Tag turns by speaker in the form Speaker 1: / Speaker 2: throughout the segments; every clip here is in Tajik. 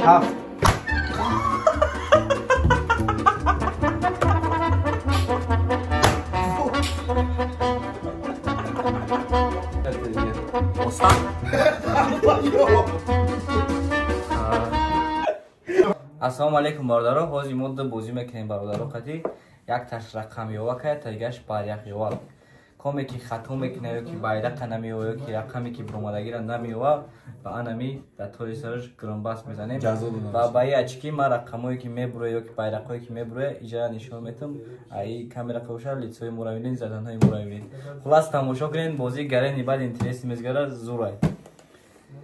Speaker 1: Ҳафт.
Speaker 2: Ассалому алайкум бародаро, ҳозир мо ду бозӣ мекунем бародаро қати. Якташ рақам ёва кая, тагаш байрақ ёва. Коме ки хато мекуна ё ки байрақа намеёва ё ки рақаме ки биромадагира намеёва, ба анами дар тори сараш громбас мезанем. Ва ба и очки ман рақамое ки мебуроя ё ки байрақое ки мебуроя иҷара нишон метам. Аи камера қабоша лицои моро мебинед, заданҳои моро мебинед. Хулас тамошо кунед, бозӣ гарени баъд интереси мезгара зурай.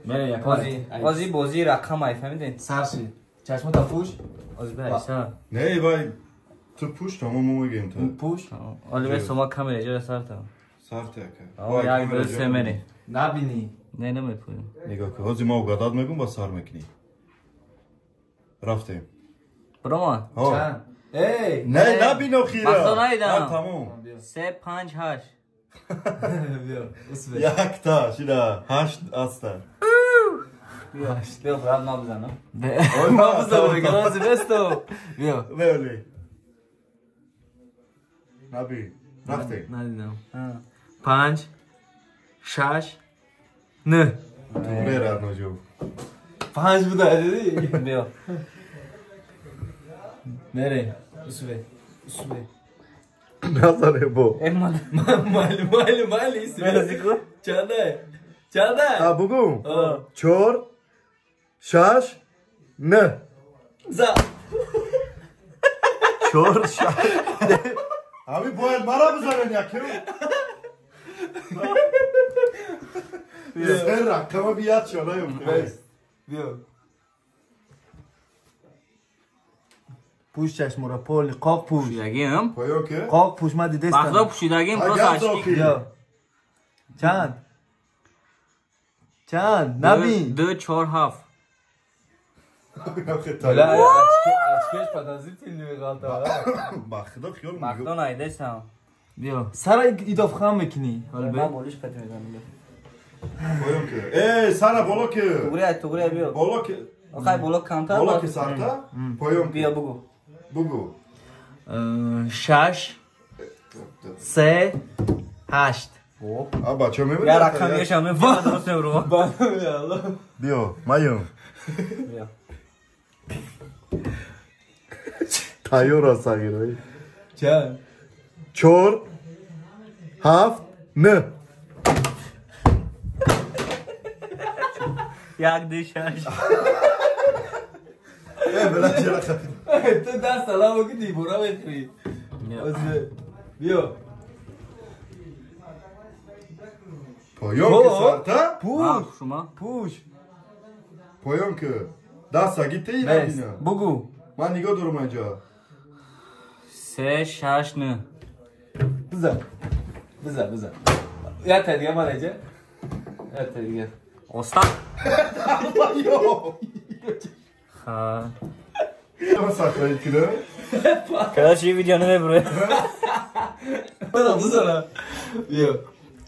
Speaker 2: Ҳозир бозии рақам ай, фаҳмидед?
Speaker 1: Сарши. Чашмота пӯш.
Speaker 2: Ҳозир бе айса.
Speaker 3: Не, вай ту пӯш, тамом мо мегӯем ту.
Speaker 1: Пӯш.
Speaker 2: Оли бе сома камера иҷара сарта.
Speaker 3: Сарта яка.
Speaker 2: Як, ду, се мере.
Speaker 1: Набинӣ.
Speaker 2: Не, намепӯем.
Speaker 3: Нигоҳ кун, ҳозир мо угадат мегӯм ба сар мекунӣ. Рафтем.
Speaker 2: Биромад?
Speaker 1: Чанд? Эй!
Speaker 3: Не, набин охира.
Speaker 2: Мақсад надидам.
Speaker 3: Тамом.
Speaker 2: Се, панҷ, ҳашт.
Speaker 3: Якта, шида, ҳашт аста.
Speaker 2: Биё, брат, ма бизанам.
Speaker 1: Ма бизанам, мегӯям, бесто. Биё.
Speaker 3: Вели. Наби, рафтем.
Speaker 1: Надидам. Панҷ, шаш, нӯ.
Speaker 3: Туғре радноҷо.
Speaker 1: Панҷ буда, дидӣ?
Speaker 2: Биё.
Speaker 1: Мере, усбе, усбе.
Speaker 3: Назаре бо.
Speaker 1: Майли, майли, майли,
Speaker 2: Мерази ку?
Speaker 1: Чанда? Чанда?
Speaker 3: А, бугу? Чор, шаш, нӯ.
Speaker 1: За.
Speaker 3: Чор, шаш, нӯ. Ами бояд мара бизанен якем. Се рақама бият шона ёфта.
Speaker 1: Биё. Пӯш чашмора, поли, қоқ пӯш.
Speaker 2: Пӯшидагим?
Speaker 3: Поё ки?
Speaker 1: Қоқ пӯш, ма дидестам.
Speaker 2: Вақто пӯшидагим, просто очки.
Speaker 1: Биё. Чанд? Чанд? Набин.
Speaker 2: Ду, чор, ҳафт.
Speaker 1: Очкеш подозрительный меғалта.
Speaker 3: Ба худо хиёл
Speaker 2: Вақто найдестам.
Speaker 1: Биё. Сара идоф хам мекунӣ.
Speaker 2: Ман болиш қати мезанам.
Speaker 3: Поён ки. Эй, сара боло ки.
Speaker 2: Туғри, туғри биё.
Speaker 3: Боло ки.
Speaker 2: Охай боло камтар.
Speaker 3: Боло ки сарта? Поён ки.
Speaker 2: Биё бугу.
Speaker 3: Бугу.
Speaker 1: Шаш, се, ҳашт.
Speaker 3: А бача мебинӣ?
Speaker 2: Я рақам ешам, мефаҳмам дуруст мебурам.
Speaker 3: Биё, маём.
Speaker 2: Биё.
Speaker 3: Тайёр аст сағирой.
Speaker 1: Чанд?
Speaker 3: Чор, ҳафт, нӯ.
Speaker 2: Як, ду, шаш.
Speaker 3: Э, била чера хапид.
Speaker 1: Ту даст салам ки дибора мехӯрӣ. Биё.
Speaker 3: Поён ки сарта?
Speaker 1: Пӯш.
Speaker 2: Шума?
Speaker 1: Пӯш.
Speaker 3: Поён ки. Даст саги теи набина.
Speaker 2: Бугу.
Speaker 3: Ман нигоҳ дорам инҷа.
Speaker 2: Се, шаш, нӯ.
Speaker 1: Бизан. Бизан, бизан. Якта дига ман инҷа. Якта дига.
Speaker 2: Оста.
Speaker 3: Ё.
Speaker 2: Ха.
Speaker 3: Сахраид кунам?
Speaker 2: Короче, видео намебурем.
Speaker 1: Бизан, бизан. Биё.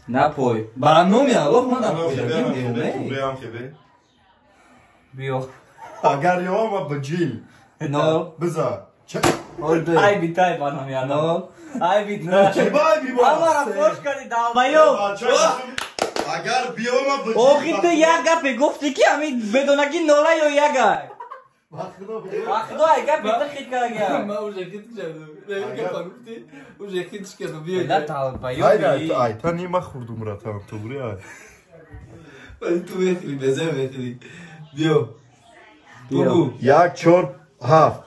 Speaker 2: Напой.
Speaker 1: Ба номи Аллоҳ ман напоям.
Speaker 2: Биё.
Speaker 3: Агар ёвам ба ҷил.
Speaker 2: Нол.
Speaker 3: Бизан.
Speaker 2: Ай битай ба номи Аллоҳ. Ай битай.
Speaker 3: Чӣ ба ай биба?
Speaker 2: Амара фош кардӣ долбоёб.
Speaker 3: Агар биёма ба ҷил.
Speaker 2: Охи ту як гапе гуфтӣ ки ами медона ки нола ё ягай.
Speaker 3: Ба худо.
Speaker 2: Ба худо ай гапи ту хит карда.
Speaker 1: Ман уже хит кардам. Гапа гуфтӣ, уже хит кардам. Биё.
Speaker 2: Да долбоёб.
Speaker 3: Ай, ай, та нима хурдум ратам, туғри ай.
Speaker 1: Вали ту мехӯрӣ, беза мехӯрӣ. Биё. Бугу.
Speaker 3: Як, чор, ҳафт.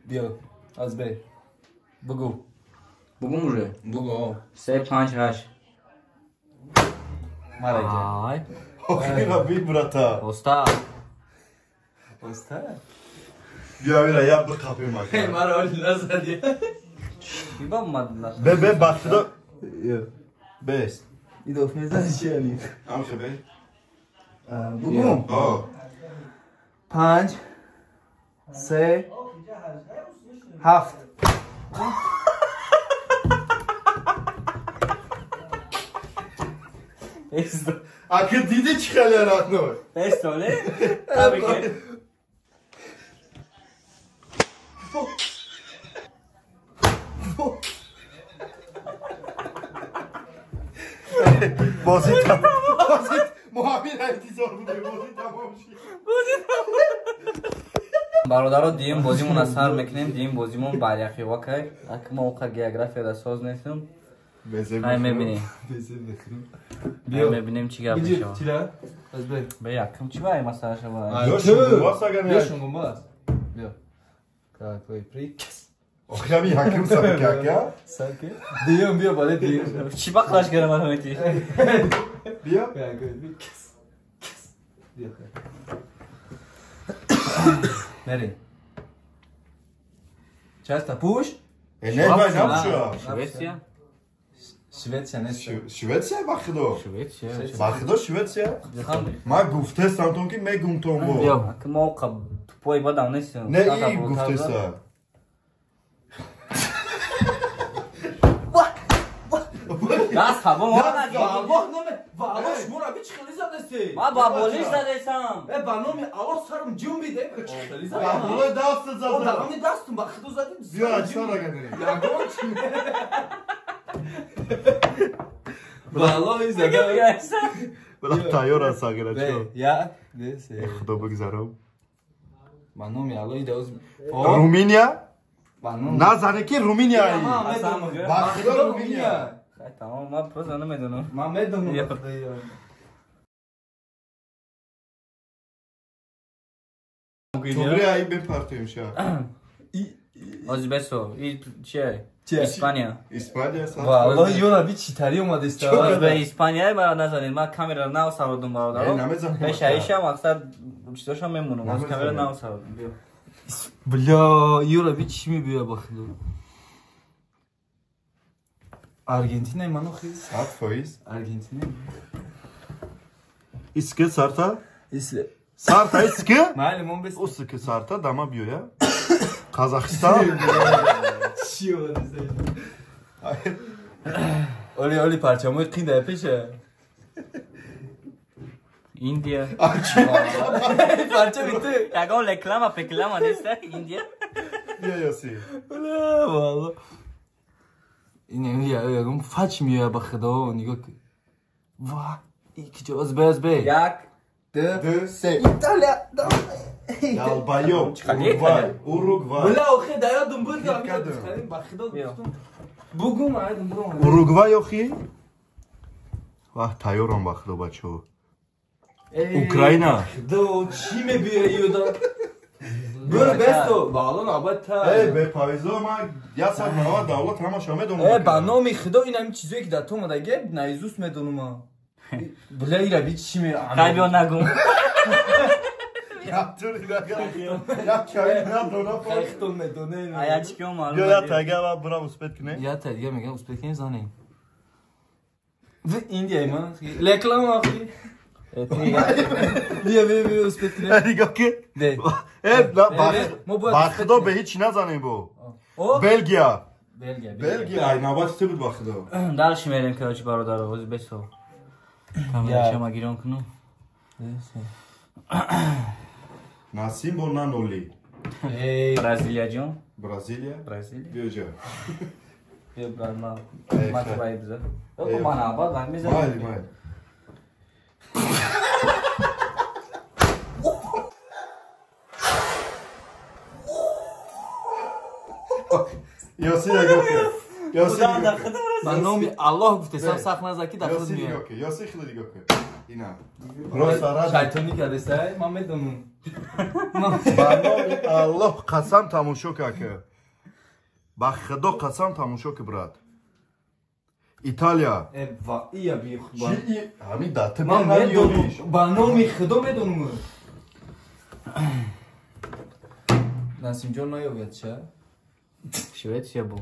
Speaker 1: Биё, азбе. Бугу.
Speaker 2: Бугум уже?
Speaker 1: Бугу.
Speaker 2: Се, панҷ, ҳашт.
Speaker 1: Мара иҷа.
Speaker 2: Ай.
Speaker 3: Охира би брата.
Speaker 2: Оста.
Speaker 1: Оста?
Speaker 3: Биё ира як биқапем ака.
Speaker 1: Мара оли назадӣ.
Speaker 2: Биба омад.
Speaker 3: Бе, бе, ба худо. Бес.
Speaker 1: Идоф мезанӣ чи али?
Speaker 3: Амхе бе.
Speaker 1: Бугум. Панҷ, се, ҳафт.
Speaker 3: Аки диди чӣ хеле родной?
Speaker 2: Бестоле?
Speaker 3: Бозӣ бозӣ мо ҳамин интизор будем, бозӣ тамом шид.
Speaker 2: Бозӣ тамом. Бародаро, дуюм бозимонро сар мекунем. Дуюм бозимон баряхива кай. Аки мо оқа географияда соз нестем. Ай мебинем. Ай мебинем чӣ гап мешавад.
Speaker 1: Чира? Аз бе.
Speaker 2: Бе якум чӣ бай масъала шава?
Speaker 1: Биё шунгумбас. Биё. Какой приказ.
Speaker 3: Охи ҳамин якум сар кака?
Speaker 1: Сар ки? Дуюм биё бале дуюм.
Speaker 2: Чӣ ба қилаш кардам ман ҳамити?
Speaker 3: Биё.
Speaker 1: Какой приказ. Биё. Мерем. Часто пуш?
Speaker 3: Не, бай набуша.
Speaker 2: Швеция?
Speaker 1: Швеция нест.
Speaker 3: Швеция ба худо.
Speaker 2: Швеция.
Speaker 3: Ба худо Швеция. Ман гуфтестам тон ки мегум тон бо.
Speaker 2: Аки мо оқа тупой бадам нестем.
Speaker 3: Не, и гуфтеста.
Speaker 2: Даст хабо мо
Speaker 1: Ба Аллоҳ номе, ба Аллоҳ шуморо би чӣ хеле задасте?
Speaker 2: Ма ба болиш задесам.
Speaker 1: Э, ба номи Аллоҳ сарам ҷун биде, чӣ хеле
Speaker 3: Ба
Speaker 1: задам.
Speaker 3: болои дастат
Speaker 1: О,
Speaker 3: задам.
Speaker 1: дар номи дастум ба худо задем.
Speaker 3: Биё ачсара гадем.
Speaker 1: Ягон чӣ. Ба Аллоҳ задам.
Speaker 3: Била тайёр аст агара
Speaker 1: Бе,
Speaker 3: чо.
Speaker 1: як, ду, се.
Speaker 3: Худо бигзарам.
Speaker 1: Ба номи Аллоҳ ида оз.
Speaker 3: Руминия?
Speaker 1: Ба номи
Speaker 3: Назане ки Руминия.
Speaker 1: Ман медонам.
Speaker 3: Ба худо Руминия.
Speaker 2: Хай тамом, ман просто намедонам.
Speaker 1: Ман медонам.
Speaker 2: Ё.
Speaker 3: Тугри ай бепартоем ша.
Speaker 2: Ози бесо, и чие?
Speaker 1: Чие?
Speaker 2: Испания.
Speaker 3: Испания сад.
Speaker 1: Ба Аллоҳ ёра би чӣ тари омадеста.
Speaker 2: Ози бе Испания мара назанед, ман камера нав сародум бародаро.
Speaker 3: Э, намезанем.
Speaker 2: Пеш аиша мақсад чизошам мемонам, ози камера
Speaker 3: Намезанем.
Speaker 2: нав сародум. Биё.
Speaker 1: Бля, ёра би чӣ мебиёя ба худо. Аргентина ману хиз.
Speaker 3: 100%.
Speaker 1: Аргентина.
Speaker 3: Иски сарта?
Speaker 1: Ис
Speaker 3: Сарта иски?
Speaker 1: Майли мон бес.
Speaker 3: Усики сарта дама биёя. Қазоқистон.
Speaker 1: Чӣ омадеста? Оли оли парчамои қинда пеша.
Speaker 2: Индия.
Speaker 1: Парчами ту.
Speaker 2: Ягон реклама пеклама нест, Индия?
Speaker 3: Биё Ёси.
Speaker 1: Бля, валло. Ин ягон фач меоя ба худо, нигоҳ кун. Ва, и киҷо аз бе аз бе.
Speaker 2: Як,
Speaker 1: ду,
Speaker 3: Ду, се.
Speaker 1: Италия.
Speaker 3: Долбоёб.
Speaker 2: Чӣ
Speaker 3: Уругвай. Уругвай.
Speaker 1: Бля, охе да ёдум буд,
Speaker 3: Кадом?
Speaker 1: ба худо
Speaker 2: Биё.
Speaker 1: гуфтум. Бугум, айдум бурум.
Speaker 3: Уругвай охи? Вах, тайёрам ба худо бачаҳо. Украина.
Speaker 1: Худо, чӣ мебиёя ёда? Бур бесто, ба Алло навбат та.
Speaker 3: Э, бепавизо ман 190 давлат ҳамаша медонам.
Speaker 1: Э, ба номи худо ин ҳамин чизое ки дар ту омадаги, наизуст медонум. Бля, ира би чӣ ме.
Speaker 2: Хай биё нагум.
Speaker 3: Як тури нага. Як кави надонам.
Speaker 1: Хайхтон медоне.
Speaker 2: Ая чӣ киё маълум.
Speaker 3: Биё я тага ва бурам успет кунем.
Speaker 1: Я та дига мегам успет кунем занем. В Индия ма. Реклама охи. Бия бия бия успет кунем.
Speaker 3: Нигоҳ ки.
Speaker 1: Де.
Speaker 3: Э,
Speaker 1: Э, мо бояд
Speaker 3: ба
Speaker 1: успет
Speaker 3: худо
Speaker 1: кунем.
Speaker 3: бе ҳеч назанем бо.
Speaker 1: О,
Speaker 3: Белгия.
Speaker 1: Белгия.
Speaker 3: Белгия. Ай навбати ту буд ба худо.
Speaker 2: Дальше мерем, короче, бародаро, ози бесо. Камера шама гирён кунум.
Speaker 3: Насим бо на ноли.
Speaker 1: Эй,
Speaker 2: Бразилия ҷон.
Speaker 3: Бразилия.
Speaker 2: Бразилия.
Speaker 3: Биё ҷо.
Speaker 2: Биё брат, ма.
Speaker 3: Эй,
Speaker 2: Ма
Speaker 3: хай.
Speaker 2: твои биза.
Speaker 3: Эй.
Speaker 2: О, ма навбат вай миза.
Speaker 3: Майли, майли. Ёси нигоҳ кун. Ёси нигоҳ кун.
Speaker 1: ба номи Аллоҳ гуфтесам сахт назад ки дар худ
Speaker 3: Ёси
Speaker 1: меояд.
Speaker 3: нигоҳ кун. Ёси худо нигоҳ кун. Ина. Просто рад.
Speaker 1: Шайтонӣ кардеста, ман медонам.
Speaker 3: Ба номи Аллоҳ қасам тамошо ка. Ба худо қасам тамошо ки брат. Италия.
Speaker 1: Э, ва ия би худо.
Speaker 3: Чӣ и ҳамин дата
Speaker 1: Ман медонам. Ба номи худо медонам. Насимҷон наёяд ча?
Speaker 2: Швеция бу.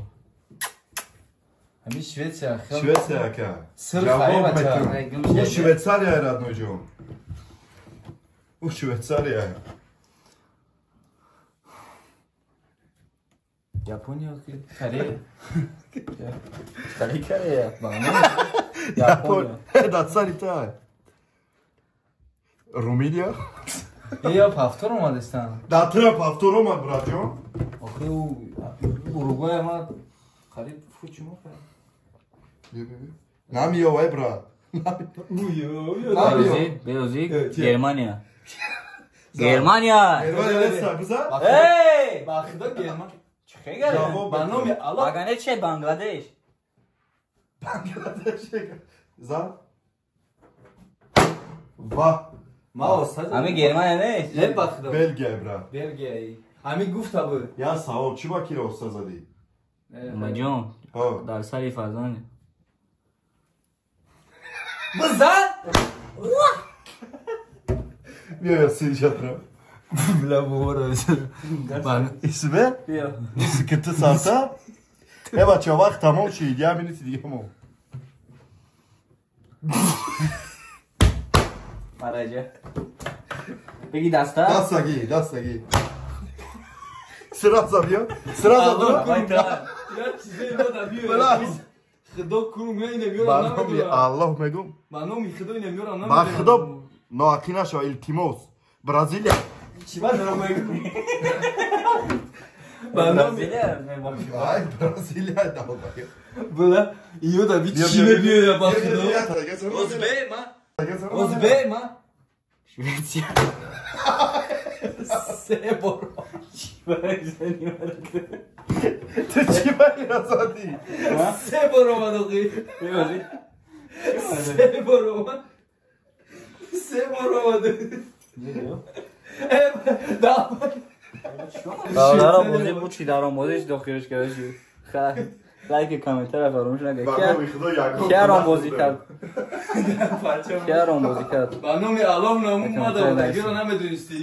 Speaker 1: Ҳамин Швеция хел.
Speaker 3: Швеция ака.
Speaker 1: Сир
Speaker 3: Ҷавоб
Speaker 1: хайр бача.
Speaker 3: метун. Ӯ Швейтсария родной ҷон. Ӯ Швейтсария.
Speaker 1: Япония ки? Корея.
Speaker 2: Корея, Корея.
Speaker 1: Ба номи
Speaker 3: Япония. Дар сари та. Руминия.
Speaker 1: Я повтор омадистан.
Speaker 3: Дар тра повтор омад, братҷон.
Speaker 1: Охи Уругвай омад. Қариб фучи мо кард.
Speaker 3: Намеёвай, брат.
Speaker 2: Беози Германия. Германия.
Speaker 3: Германия биза?
Speaker 2: Эй!
Speaker 1: Ба худо Германия.
Speaker 2: Чӣ хегаре?
Speaker 1: Ба номи Аллоҳ.
Speaker 2: Агане че Бангладеш?
Speaker 3: Бангладеш. За? Ва.
Speaker 1: Ма остад.
Speaker 2: Ами Германия нест?
Speaker 1: Не ба худо.
Speaker 3: Белгия, брат.
Speaker 1: Белгия. Ами гуфта буд.
Speaker 3: Я савол, чӣ ба киро оста задӣ?
Speaker 2: Маҷон. Дар сари фарзанде.
Speaker 1: Бизан!
Speaker 3: Биё, сиришатра.
Speaker 1: Бля, бовара.
Speaker 3: Исме?
Speaker 2: Биё.
Speaker 3: Сикирти сарса? Э, бача, вақт тамом шид, я минути дига мо.
Speaker 2: Мараҷа. Беги даста?
Speaker 3: Дастаги, дастаги. Сразу биё. Сразу биё.
Speaker 1: Я чизе бада биё. Худо курум, я ине биёрам намедонам.
Speaker 3: Аллоҳ мегум.
Speaker 1: Ба номи Худо ине биёрам намедонам.
Speaker 3: Ба Худо ноақӣ нашава, илтимос. Бразилия.
Speaker 1: Чӣ ба дорам мегум? Ба номи
Speaker 3: Ай, Бразилия давай.
Speaker 1: Бла, иё да би чӣ мебиёя ба Худо? Озбе ма. Озбе ма.
Speaker 2: Швеция.
Speaker 1: Се бор.
Speaker 2: Чӣ ба
Speaker 3: Ту чӣ ба ира задӣ?
Speaker 1: Се бор омад охи. Се бор омад. Се бор омад.
Speaker 2: Бародаро бозӣ буд чи дар омозиш дохилш карда шуд. Лайки комментара фаромӯш накард. Киарон бозӣ кард? Киарон бозӣ кард?
Speaker 1: Ба номи Аллоҳ намуд мада, гиро намедонистӣ.